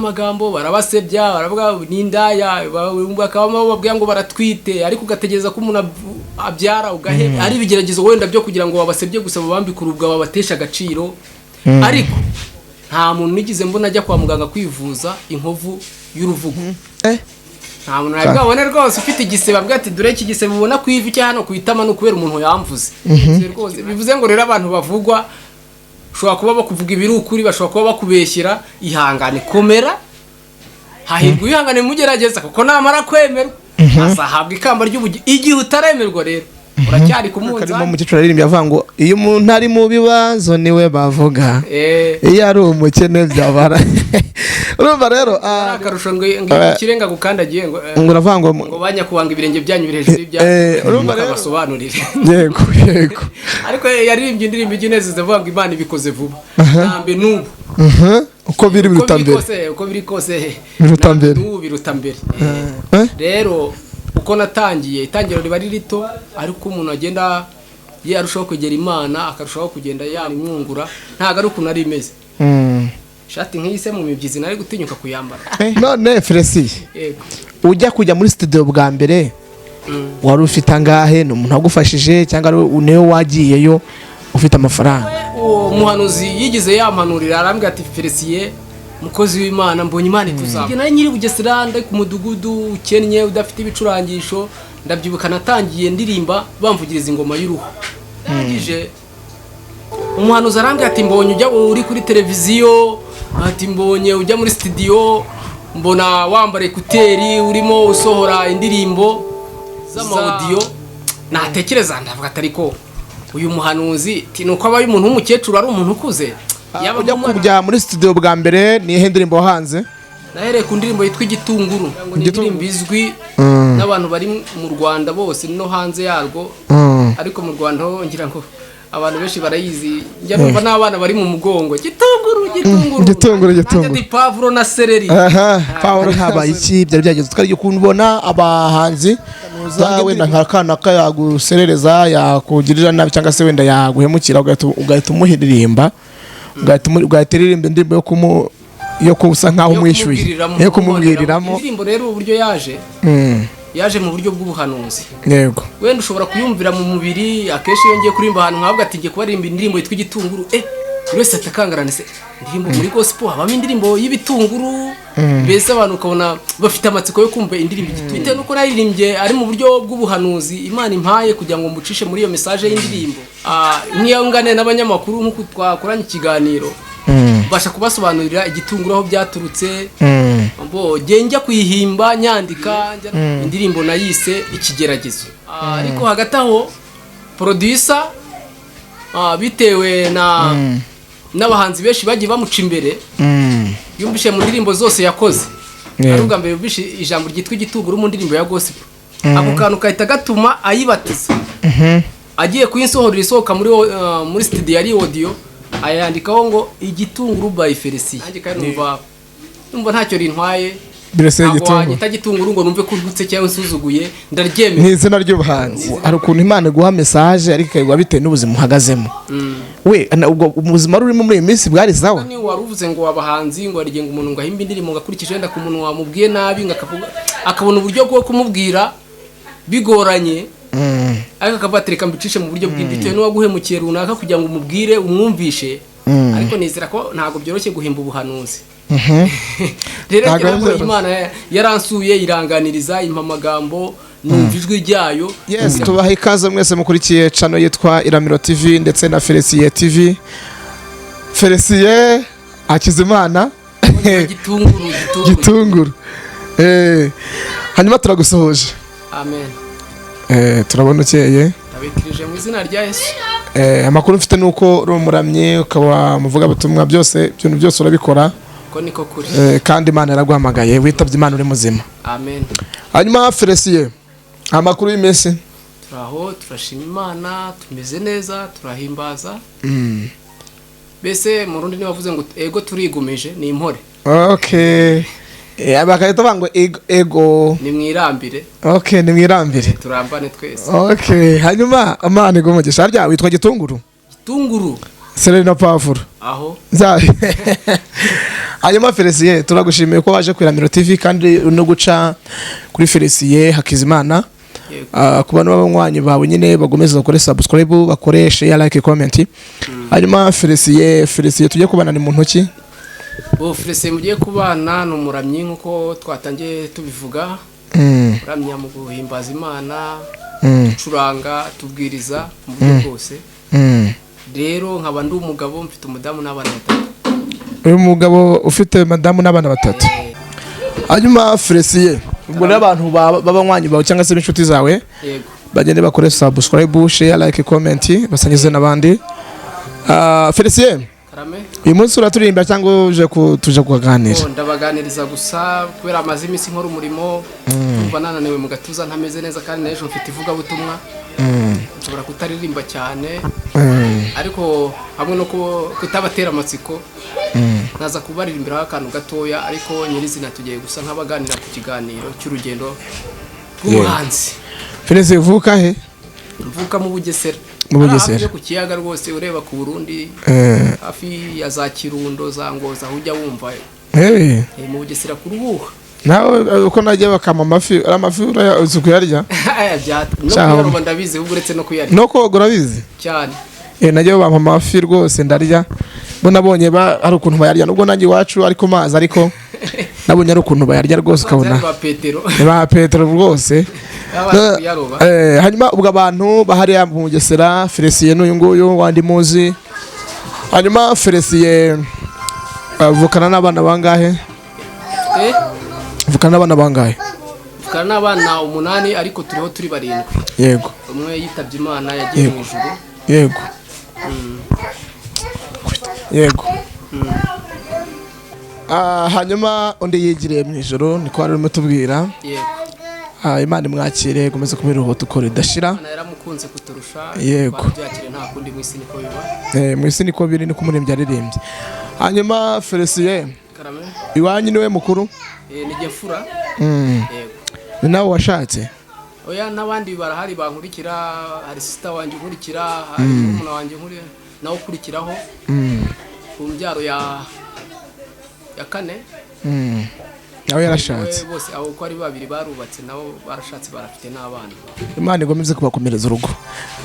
Amagambo barabasebya, baravuga n'indaya, bakabamo bababwira ngo baratwite, ariko ugategereza ko umuntu abyara ugaheba. Ari ibigeragezo wenda byo kugira ngo babasebye gusa, babambike urubwa, babateshe agaciro. Ariko nta muntu nigeze mbona ajya kwa muganga kwivuza inkovu y'uruvugo. Nta muntu nari bwabone rwose ufite igisebe avuga ati: "Dore iki gisebe ubona ku ivi cyangwa hano ku itama ni ukubera umuntu yamvuze rwose." Bivuze ngo rero abantu bavugwa ushobora kuba bakuvuga ibiri ukuri, bashobora kuba bakubeshyera. Ihangane, komera, hahirwa uwihangane mugerageza, kuko namara kwemerwa azahabwa ikamba ry'ubugingo. Igihe utaremerwa rero uracyari ku Karimo munzani. Umukecuru aririmbye avuga ngo iyo umuntu ari mu bibazo niwe bavuga, iyo ari umukene byabara. Urumva rero ari akarusho ngo ikirenga gukandagiye ngo ngo uravuga ngo ngo banyakubanga ibirenge byanyu biri hejuru y'ibyanyu. Urumva rero basobanurire. Yego. Ariko yaririmbye indirimbo ijya inezeza avuga ngo Imana ibikoze vuba ntambe n'ubu. Uko biri uko biruta biri mbere. kose, uko biri kose Biruta ntambe mbere. n'ubu biruta mbere. Eh? Rero uko natangiye, itangiriro riba ari rito, ariko umuntu agenda ye arushaho kwegera Imana, akarushaho kugenda yamwungura. Ntabwo ari ukuntu ari imeze. Ishati nk'iyi se mu mibyizi nari gutinyuka kuyambara? None Felicien, Yego. ujya kujya muri studio bwa mbere wari ufite angahe? Ni umuntu wagufashije cyangwa ari niwe wagiyeyo ufite amafaranga? Uwo muhanuzi yigize yampanurira, arambwira ati: "Felicien, mukozi w'Imana, mbonye Imana ituzaba." Nari nyiri Bugesera, ndi ku mudugudu ukennye udafite ibicurangisho. Ndabyibuka natangiye ndirimba bamvugiriza ingoma y'uruhu. Ndangije umuhanuzi arambwira ati: "Mbonye ujya uri kuri televiziyo," ati: "Mbonye ujya muri studio, mbona wambara écouteurs urimo usohora indirimbo z'ama audio." Natekereza ndavuga ati: "Ariko uyu muhanuzi," ati, "ni uko abaye umuntu w'umukecuru, ari umuntu ukuze." Yaba Ujya umwana- kujya muri studio bwa mbere ni iyihe ndirimbo wahanze? Nahereye ku ndirimbo yitwa Igitunguru. Ngo ni indirimbo izwi n'abantu bari mu Rwanda bose no hanze yarwo, ariko mu Rwanda ho ngira ngo abantu benshi barayizi. Njya numva n'abana bari mu mugongo: "Gitunguru, gitunguru." Gitunguru, Nanjye gitunguru. ndi pavuro na seleri. Aha Pawulo habaye iki? Byari byageze twari ukuntu ubona abahanzi za wenda nka kanaka yaguserereza, yakugirira nabi, cyangwa se wenda yaguhemukira, ugahita umuhiririmba, ugahita uririmba indirimbo yo kusa nkaho Yo umwishyuye. kumubwiriramo. Yo kumubwiriramo. Indirimbo rero uburyo yaje, yaje mu buryo bw'ubuhanuzi. Wenda ushobora kuyumvira mu mubiri. Akenshi iyo ngiye kuririmba ahantu nkavuga ati: "Ngiye kubaririmba indirimbo yitwa Igitunguru," buri wese atakangarana: "Se indirimbo muri gospel habamo indirimbo y'ibitunguru?" Mbese abantu ukabona bafite amatsiko yo kumva indirimbo igitunguru, bitewe nuko naririmbye ari mu buryo bw'ubuhanuzi Imana impaye kugira ngo mbucishe muri iyo message y'indirimbo. Nk'iyo ngane n'abanyamakuru nk'uko twakoranye ikiganiro, mbasha kubasobanurira igitunguru aho byaturutse. Bo njye njya kuyihimba nyandika indirimbo nayise Ikigeragezo. Ariko hagati aho producer, bitewe na n'abahanzi benshi bagiye bamuca imbere, yumvishe mu ndirimbo zose yakoze ari ubwa mbere yumvishe ijambo ryitwa igitunguru mu ndirimbo ya gospel. Ako kantu kahita gatuma ayibatiza. Agiye kuyinsohorera isohoka muri studio yari audio, ayandikaho ngo Igitunguru by Felicien. Nanjye kandi numva ntacyo rintwaye. Birese Ntabwo igitunguru. wanyita gitunguru ngo numve ko untutse cyangwa unsuzuguye, ndaryemera. Ni izina ry'ubuhanzi. Hari ukuntu Imana iguha message ariko ikayiguha bitewe n'ubuzima uhagazemo. We ubwo ubuzima wari urimo muri iyi minsi bwari sawa? Ni wari uvuze ngo abahanzi ngo arigenga umuntu ngo ahimbe indirimbo ngo akurikije wenda ku muntu wamubwiye nabi, ngo akavuga akabona uburyo bwo kumubwira bigoranye, ariko akavuga ati: "Reka mbicishe mu buryo bw'indi," bitewe n'uwaguhemukiye runaka, kugira ngo umubwire umwumvishe. Ariko nizera ko ntabwo byoroshye guhimba ubuhanuzi. Rero Ntabwo ngira ngo byoroshye. Imana yaransuye, iranganiriza, impa amagambo, numva ijwi ryayo. Yes, tubaha ikaze mwese mukurikiye channel yitwa Iramiro TV ndetse na Felicien TV, Felicien Hakizimana. Gitunguru, gitunguru. Gitunguru. Hanyuma turagusuhuje. Amen. Turabona ukeye. Ndabikirije mu izina rya Yesu. Amakuru mfite ni uko uri umuramyi, ukaba umuvugabutumwa, byose, ibintu byose urabikora. Ko niko kuri. Kandi Imana yaraguhamagaye, witabye Imana uri muzima. Amen. Hanyuma Felicien, amakuru y'iminsi? Turaho, turashima Imana, tumeze neza, turahimbaza. Mbese mu rundi nibavuze ngo ego turigumije, ni impore. Okay, bagahita bavuga ngo ego, ego. Ni mwirambire. Okay, ni mwirambire. Turambane twese. Okay, hanyuma Imana iguhe umugisha. Harya witwa Gitunguru? Gitunguru. Seleri na pavuro. Aho. Hanyuma Felicien, turagushimiye ko waje ku Iramiro TV kandi no guca kuri Felicien Hakizimana. Yego. Ku bantu b'abanywanyi bawe nyine bagomeza bakore subscribe, bakore share, like, comment. Hanyuma Felicien tujye kubana ni mu ntoki. Bo Felicien mugiye kubana ni umuramyi nk'uko twatangiye tubivuga, uramya mu guhimbaza Imana, ducuranga, tubwiriza mu buryo bwose. Rero nkaba ndi umugabo, mfite umudamu n'abana batatu. Uyu mugabo ufite madamu n'abana batatu. Hanyuma Felicien, ubwo rero abantu b'abanywanyi bawe cyangwa se b'inshuti zawe Yego. bagende bakore subscribe, share, like, comment, basangize n'abandi. Felicien, Karame. uyu munsi uraturirimba cyangwa uje tuje kuganira? Oh, ndabaganiriza gusa kubera amaze iminsi nkora umurimo, numva nananiwe mu gatuza, ntameze neza, kandi n'ejo mfite ivugabutumwa, nshobora kutaririmba cyane, ariko hamwe no kutabatera amatsiko naza kubaririmbiraho akantu gatoya. Ariko nyirizina tugiye gusa nk'abaganira ku kiganiro cy'urugendo rw'ubuhanzi. Felicien, uvuka he? Mvuka mu Bugesera. Mu Ari Bugesera. hafi yo ku kiyaga rwose, ureba ku Burundi, hafi ya za Kirundo, za Ngoza, aho ujya wumva, mu Bugesera ku Ruhuha. Nawe uko nagiye bakama amafi, ari amafi uzi kuyarya? No Ciao. kuyaroba ndabizi, ahubwo uretse no kuyarya. No koga urabizi? Cyane. Nagiye bampa amafi rwose ndarya, bo nabonye hari ukuntu bayarya, nubwo nanjye iwacu ariko mazi, ariko nabonye ari ukuntu bayarya rwose ukabona ba Petero. Ni ba Petero rwose. Babasha kuyaroba. Hanyuma ubwo abantu bahariya mu Bugesera, Felicien n'uyu nguyu wandi muzi. Hanyuma Felicien avukana n'abana bangahe? Avukana n'abana bangahe? Mvukana n'abana umunani, ariko turiho turi barindwi. Umwe yitabye Imana, yagiye mu ijuru. Yego. Hanyuma undi yigiriye mu ijoro, niko wari urimo tubwira. Yego. Imana imwakire, ikomeze kubiruhuta uko ridashira. Imana yaramukunze kuturusha. Yego. Twarabyakiriye, nta kundi, mu isi niko biba. Mu isi niko biri, niko umuririmbyi yaririmbye. Hanyuma Felicien, Karame. iwanyu niwe mukuru? Ni jye mfura. Yego. Ni nawe washatse? Oya, n'abandi barahari bankurikira. Hari sister wanjye unkurikira, hari murumuna wanjye nawe ukurikiraho ku mbyaro ya kane. Nawe yarashatse? We bose abo uko ari babiri barubatse, nabo barashatse, barafite n'abana. Imana igomeze kubakomereza urugo.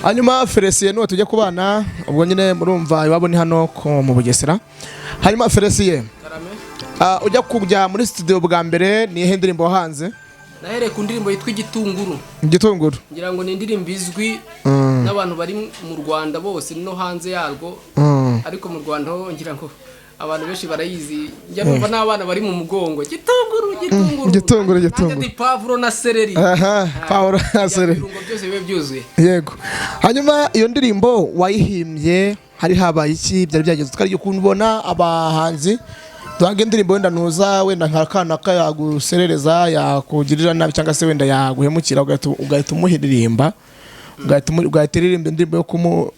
Hanyuma Felicien niwe tujya kubana, ubwo nyine murumva iwabo ni hano mu Bugesera. Hanyuma Felicien, Karame. Ujya kujya muri studio bwa mbere, ni iyihe ndirimbo wahanze? Nahereye ku ndirimbo yitwa Igitunguru. Igitunguru. Ngira ngo ni indirimbo izwi n'abantu bari mu Rwanda bose no hanze yarwo, ariko mu Rwanda ho ngira ngo abantu benshi barayizi. Njya numva n'abana bari mu mugongo: "Gitunguru, gitunguru." Gitunguru, Nanjye gitunguru. ndi pavuro na seleri. Aha, Paul Asere. Ibirungo byose bibe byuzuye. Yego. Hanyuma iyo ndirimbo wayihimbye hari habaye iki? Byari byageze twari ukuntu ubona abahanzi duhanga indirimbo, wenda ntuza wenda nka kanaka yaguserereza, yakugirira nabi cyangwa se wenda yaguhemukira, ugahita umuhiririmba, ugahita uririmba indirimbo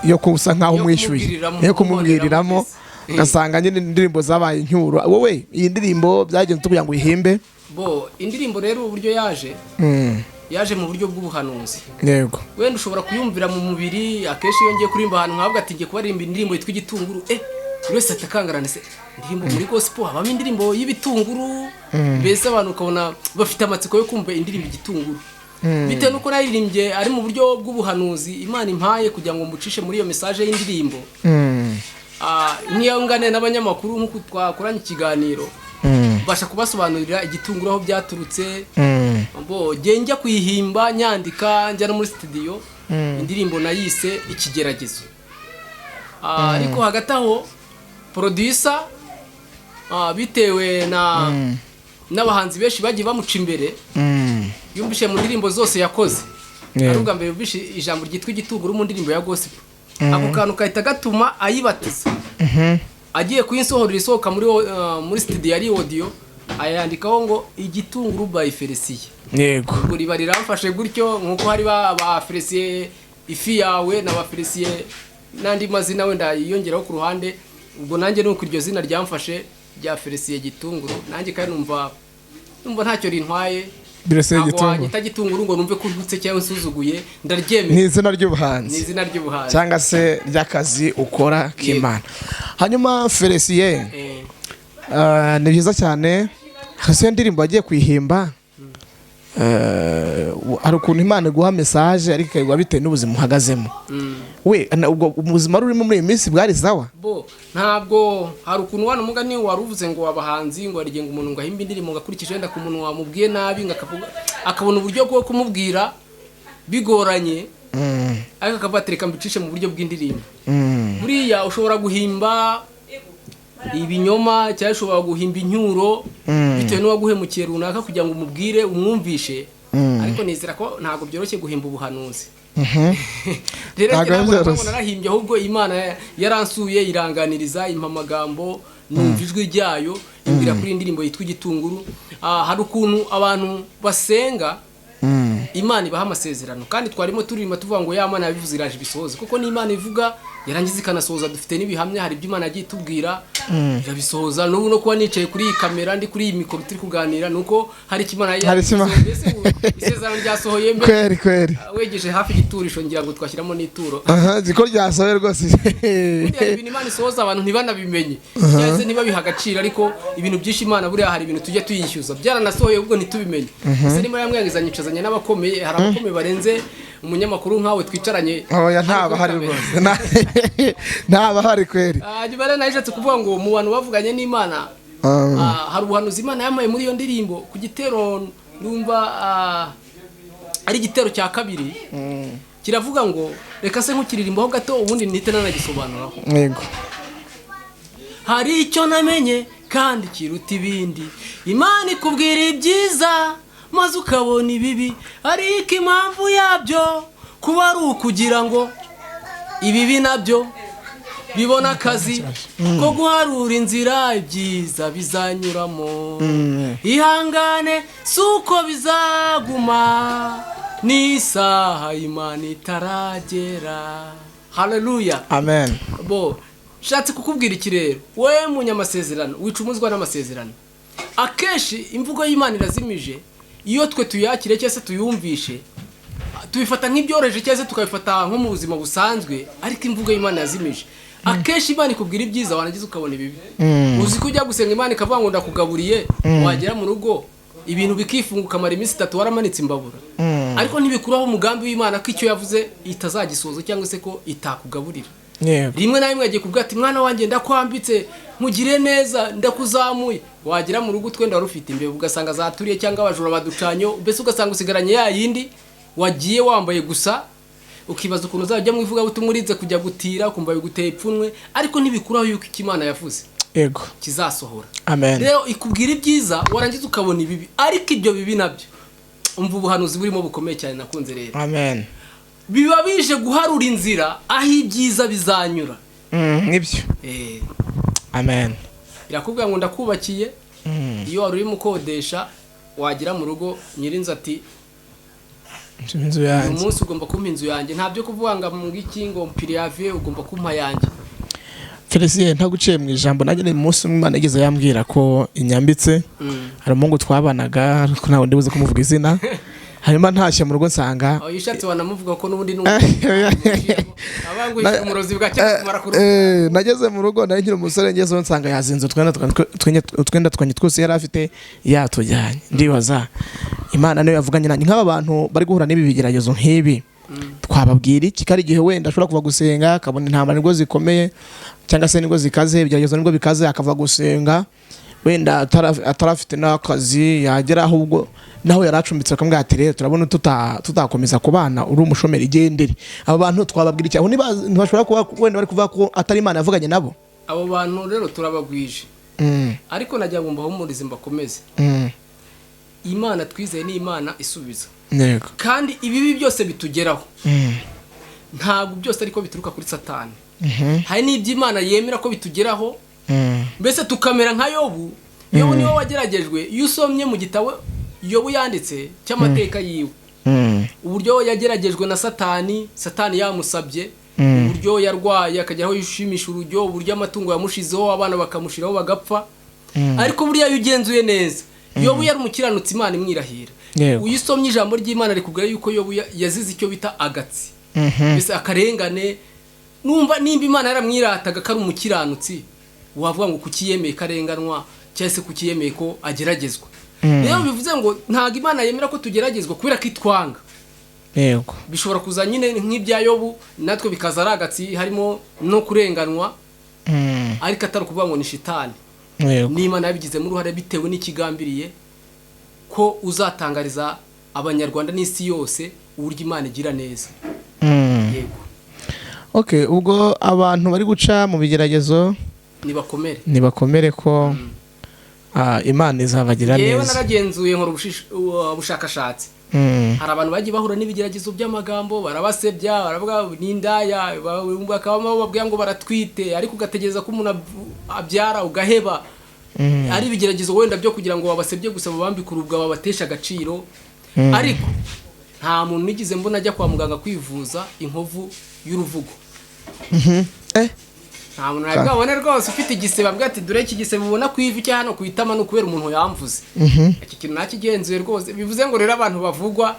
yo kusa nkaho Yo umwishyuye, kumubwiriramo, yo kumubwiriramo, ugasanga nyine indirimbo zabaye incyuro. Wowe iyi ndirimbo byagenze kugira ngo uyihimbe? Bo indirimbo rero uburyo yaje, yaje mu buryo bw'ubuhanuzi. Wenda ushobora kuyumvira mu mubiri. Akenshi iyo ngiye kuririmba ahantu nkavuga ati ngiye kubaririmba indirimbo yitwa Igitunguru, buri wese atakangarana: "Se indirimbo muri gospel habamo indirimbo y'ibitunguru?" Mbese abantu ukabona bafite amatsiko yo kumva indirimbo Igitunguru, bitewe n'uko naririmbye ari mu buryo bw'ubuhanuzi Imana impaye kugira ngo mbucishe muri iyo message y'indirimbo. Nk'iyo ngane n'abanyamakuru nk'uko twakoranye ikiganiro, mbasha kubasobanurira igitunguru aho byaturutse. Bo njye njya kuyihimba, nyandika, njya no muri studio, indirimbo nayise Ikigeragezo. Ariko hagati aho producer, bitewe na n'abahanzi benshi bagiye bamuca imbere, yumvishe mu ndirimbo zose yakoze ari ubwa mbere yumvishe ijambo ryitwa igitunguru mu ndirimbo ya gospel. Ako kantu kahita gatuma ayibatiza. Agiye kuyinsohorera, isohoka muri studio yari audio, ayandikaho ngo Igitunguru by Felicien. Ubwo riba riramfashe gutyo, nk'uko hari ba Felicien ifi yawe na ba Felicien n'andi mazina wenda yiyongeraho ku ruhande. Ubwo nanjye nuko iryo zina ryamfashe rya Felicien Gitunguru, nanjye kandi numva ntacyo rintwaye. Felicien Ntabwo Gitunguru. wanyita Gitunguru ngo numve ko untutse cyangwa unsuzuguye, ndaryemeye. Ni izina Ni ry'ubuhanzi. izina ry'ubuhanzi. Cyangwa se ry'akazi ukora k'Imana. Hanyuma Felicien, Ni byiza cyane. Hasi iyo ndirimbo wagiye kuyihimba, hari ukuntu Imana iguha message ariko ikayiguha bitewe n'ubuzima uhagazemo. We ubwo ubuzima wari urimo muri iyi minsi bwari sawa? Bo ntabwo hari ukuntu wano mugani wari uvuze ngo abahanzi ngo arigenga umuntu ngo ahimbe indirimbo ngo akurikije wenda ku muntu wamubwiye nabi, ngo akavuga akabona uburyo bwo kumubwira bigoranye, ariko akavuga ati reka mbicishe mu buryo bw'indirimbo. Buriya ushobora guhimba ibinyoma cyangwa ushobora guhimba incyuro bitewe n'uwaguhemukiye runaka kugira ngo umubwire umwumvishe, ariko nizera ko ntabwo byoroshye guhimba ubuhanuzi. Rero Ntabwo njye ntabwo byoroshye. ntabwo narahimbye, ahubwo Imana yaransuye iranganiriza, impa amagambo, numva ijwi ryayo imbwira kuri iyi ndirimbo yitwa Igitunguru. Hari ukuntu abantu basenga, Imana ibaha amasezerano, kandi twarimo turirimba tuvuga ngo ya Mana yabivuze iraje ibisohoze, kuko ni Imana ivuga yarangiza ikanasohoza. Dufite n'ibihamya, hari ibyo Imana yagiye itubwira irabisohoza. N'ubu no kuba nicaye kuri iyi kamera, ndi kuri iyi mikoro turi kuganira, ni uko hari icyo Imana Hari icyo Imana- Mbese ubu isezerano ryasohoye mbe Kweri kweri. wegeje hafi igiturisho, ngira ngo twashyiramo n'ituro. Aha ziko ryasohoye rwose. Buriya hari ibintu Imana isohoza abantu ntibanabimenye cyangwa se ntibabihe agaciro, ariko ibintu byinshi Imana, buriya hari ibintu tujya tuyishyuza byaranasohoye ubwo ntitubimenye. Ese niba yamwangizanye yicazanye n'abakomeye, hari abakomeye barenze umunyamakuru nkawe twicaranye Oya, hano ntaba kuri hari kamera? rwose. Ntaba hari kweri. Hanyuma rero nashatse kuvuga ngo mu bantu bavuganye n'Imana, hari ubuhanuzi Imana yampaye muri iyo ndirimbo ku gitero, numva ari igitero cya kabiri, kiravuga ngo reka se nk'ukiririmbaho gato ubundi ntite nanagisobanuraho. Yego. Hari icyo namenye kandi kiruta ibindi: Imana ikubwira ibyiza maze ukabona ibibi, ariko impamvu yabyo kuba ari ukugira ngo ibibi nabyo bibona akazi ko guharura inzira ibyiza bizanyuramo. Ihangane, si uko bizaguma, n'isaha Imana itaragera. Haleluya! Amen. Bo nshatse kukubwira iki rero, we munyamasezerano wicumuzwa n'amasezerano? Akenshi imvugo y'Imana irazimije. Iyo twe tuyakire cyangwa se tuyumvishe, tubifata nk'ibyoroheje cyangwa se tukabifata nko mu buzima busanzwe, ariko imvugo y'Imana yazimije. Akenshi Imana ikubwira ibyiza, warangiza ukabona ibibi. Uzi ko ujya gusenga Imana ikavuga ngo ndakugaburiye, wagera mu rugo ibintu bikifunga, ukamara iminsi 3 waramanitse imbabura, ariko ntibikuraho umugambi w'Imana ko icyo yavuze itazagisohoza cyangwa se ko itakugaburira. Rimwe na rimwe agiye kubwira ati mwana wanjye, ndakwambitse, nkugire neza, ndakuzamuye, wagera mu rugo utwenda wari ufite imbeba ugasanga zaturiye cyangwa abajura baducanyeho, mbese ugasanga usigaranye ya yindi wagiye wambaye gusa, ukibaza ukuntu uzajya mu ivugabutumwa urinze kujya gutira, ukumva biguteye ipfunwe, ariko ntibikuraho yuko icyo Imana yavuze kizasohora. Amen. Rero ikubwira ibyiza, warangiza ukabona ibibi, ariko ibyo bibi nabyo, umva ubuhanuzi burimo bukomeye cyane nakunze rero, Amen. biba bije guharura inzira aho ibyiza bizanyura. Nibyo. Amen. Irakubwira ngo ndakubakiye, iyo wari urimo ukodesha, wagera mu rugo nyirinzu ati Inzu uyu yanjye. munsi ugomba kumpa inzu yanjye, nta byo kuvuga ngo ngiki ngo préavis, ugomba kumpa yanjye. Felicien, ntaguciye mu ijambo, nanjye ni umunsi umwe Imana yigeze yambwira ko inyambitse. Hari umuhungu twabanaga, ariko ntabwo ndibuze kumuvuga izina, hanyuma ntashye mu rugo nsanga Aho yishatse wanamuvuga ko n'ubundi abanguhisha umurozi bwa cyangwa kumara ku rugo. Nageze mu rugo nari nkiri umusore, ngezeho nsanga yazinze utwenda twanjye twose yari afite yatujyanye. Ndibaza, Imana niyo yavuganye nanjye. Nk'aba bantu bari guhura n'ibi bigeragezo nk'ibi, twababwira iki? Ko ari igihe wenda ashobora kuva gusenga akabona intambara nibwo zikomeye cyangwa se nibwo zikaze, ibigeragezo nibwo bikaze, akava gusenga wenda atarafite n'akazi, yagera ahubwo naho yari acumbitse bakamubwira ati rero turabona tutakomeza kubana uri umushomeri, igendere. Abo bantu twababwira iki? Aho ntibashobora kuba wenda bari kuvuga ko atari Imana yavuganye nabo? Abo bantu rero turabagwije, ariko nagira ngo mbahumurize, mbakomeze. Imana twizeye ni Imana isubiza, kandi ibibi byose bitugeraho ntabwo byose ariko bituruka kuri Satani. Hari n'ibyo Imana yemera ko bitugeraho, mbese tukamera nka Yobu. Yobu niwe wageragejwe. Iyo usomye mu gitabo Yobu yanditse cy'amateka yiwe, uburyo yageragejwe na Satani, Satani yamusabye, uburyo yarwaye akajya aho yishimisha urujyo, uburyo amatungo yamushizeho, abana bakamushiraho bagapfa, ariko buriya iyo ugenzuye neza, Yobu yari umukiranutsi, Imana imwirahira. Iyo usomye ijambo ry'Imana rikubwira yuko Yobu yazize icyo bita agatsi, mbese akarengane. Numva nimba Imana yaramwirataga ko ari umukiranutsi. Wavuga ngo kuki yemeye ko arenganwa, cyangwa se kuki yemeye ko ageragezwa? Rero bivuze ngo ntabwo Imana yemera ko tugeragezwa kubera ko itwanga. Bishobora kuza nyine nk'ibya Yobu, natwe bikaza ari agatsi harimo no kurenganwa, ariko atari ukuvuga ngo ni shitani. N'Imana yabigizemo uruhare bitewe n'ikigambiriye ko uzatangariza Abanyarwanda n'isi yose uburyo Imana igira neza. Yego. Okay, ubwo abantu bari guca mu bigeragezo nibakomere. Nibakomere ko Imana izabagira Yewe, neza. naragenzuye, nkora ubushakashatsi. Hari abantu bagiye bahura n'ibigeragezo by'amagambo, barabasebya, baravuga n'indaya, bakaba bababwira ngo baratwite, ariko ugategereza ko umuntu abyara ugaheba. Ari ibigeragezo wenda byo kugira ngo babasebye gusa, babambike urubwa, babateshe agaciro. Ariko nta muntu nigeze mbona ajya kwa muganga kwivuza inkovu y'uruvugo. Nta muntu nari bwabone rwose ufite igisebe avuga ati: "Dore iki gisebe ubona ku ivi cyangwa hano ku itama ni ukubera umuntu yamvuze." Iki kintu nakigenzuye rwose. Bivuze ngo rero abantu bavugwa,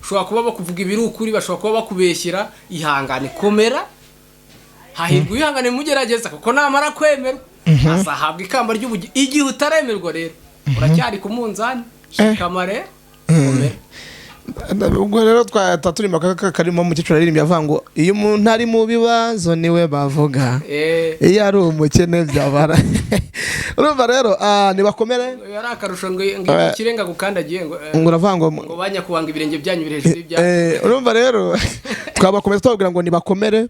ushobora kuba bakuvuga ibiri ukuri, bashobora kuba bakubeshyera. Ihangane, komera, hahirwa uwihangane mugerageza, kuko namara kwemerwa azahabwa ikamba ry'ubugingo. Igihe utaremerwa rero uracyari ku munzani. Shikama rero, komera. Ubwo rero twahita turimo aka karimo umukecuru aririmbye avuga ngo iyo umuntu ari mu bibazo niwe bavuga, iyo ari umukene byabara. Urumva rero, nibakomere. Yari akarusho ngo ikirenga gukandagiye ngo Ngo uravuga ngo ngo banyakubanga ibirenge byanyu biri hejuru y'ibyanyu. Urumva rero twabakomeza tubabwira ngo nibakomere.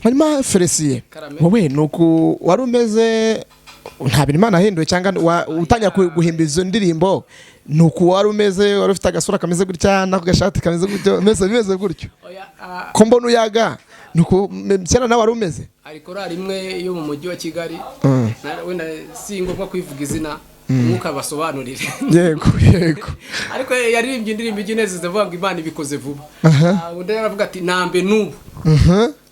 Hanyuma Felicien, Karame. wowe ni uku wari umeze? Nta bintu Imana yahinduye cyangwa utangira guhimba izo ndirimbo ni uku wari umeze? Wari ufite agasura kameze gutya n'ako gashati kameze gutyo, bimeze gutyo? Oya, Ko mbona uyaga, ni uku kera nawe wari umeze? Hari korali imwe yo mu mujyi wa Kigali. Wenda si ngombwa kwivuga izina, umwuka basobanurire. Yego. Ariko yaririmbye indirimbo ijya inezeza avuga ngo Imana ibikoze vuba. Undi yaravuga ati nambe n'ubu.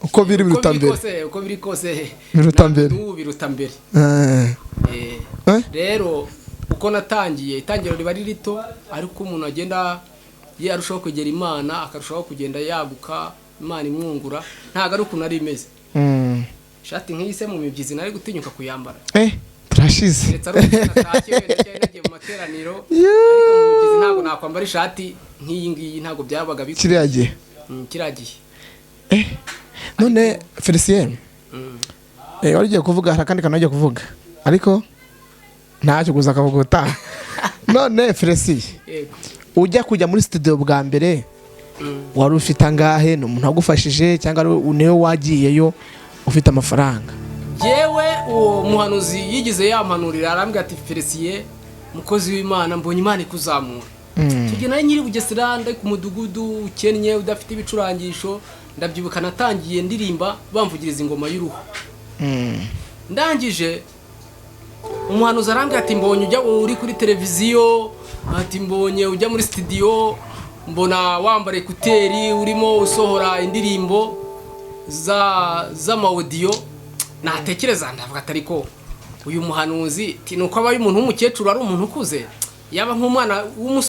Uko biri Uko biruta biri mbere. kose, uko biri kose Biruta nambe mbere. n'ubu biruta mbere. Eh? Rero uko natangiye, itangiriro riba ari rito, ariko umuntu agenda ye arushaho kwegera Imana, akarushaho kugenda yaguka, Imana imwungura. Ntabwo ari ukuntu ari imeze. Ishati nk'iyi se mu mibyizi nari gutinyuka kuyambara? Turashize. Keretse ari uko natashye wenda cyangwa nagiye mu materaniro, ariko mu mibyizi ntabwo nakwambara ishati nk'iyi ngiyi, ntabwo byabaga bikwiye. Kiriya gihe. Kiriya gihe. None Felicien, wari ugiye kuvuga, hari akandi kantu ugiye kuvuga ariko ntacyo gusa akavuga ubutaha. None Felicien, Yego. ujya kujya muri studio bwa mbere, wari ufite angahe? Ni umuntu wagufashije cyangwa niwe wagiyeyo ufite amafaranga? Yewe, uwo muhanuzi yigize yampanurira, arambwira ati: "Felicien, mukozi w'Imana, mbonye Imana ikuzamura." Icyo gihe nari nyiri Bugesera, ndi ku mudugudu ukennye udafite ibicurangisho. Ndabyibuka natangiye ndirimba bamvugiriza ingoma y'uruhu. Ndangije umuhanuzi arambwira ati: "Mbonye ujya uri kuri televiziyo," ati: "Mbonye ujya muri studio, mbona wambara écouteurs urimo usohora indirimbo za z'ama audio." Natekereza ndavuga ati: "Ariko uyu muhanuzi," ati, "ni uko abaye umuntu w'umukecuru, ari umuntu ukuze, yaba nk'umwana w'umusore."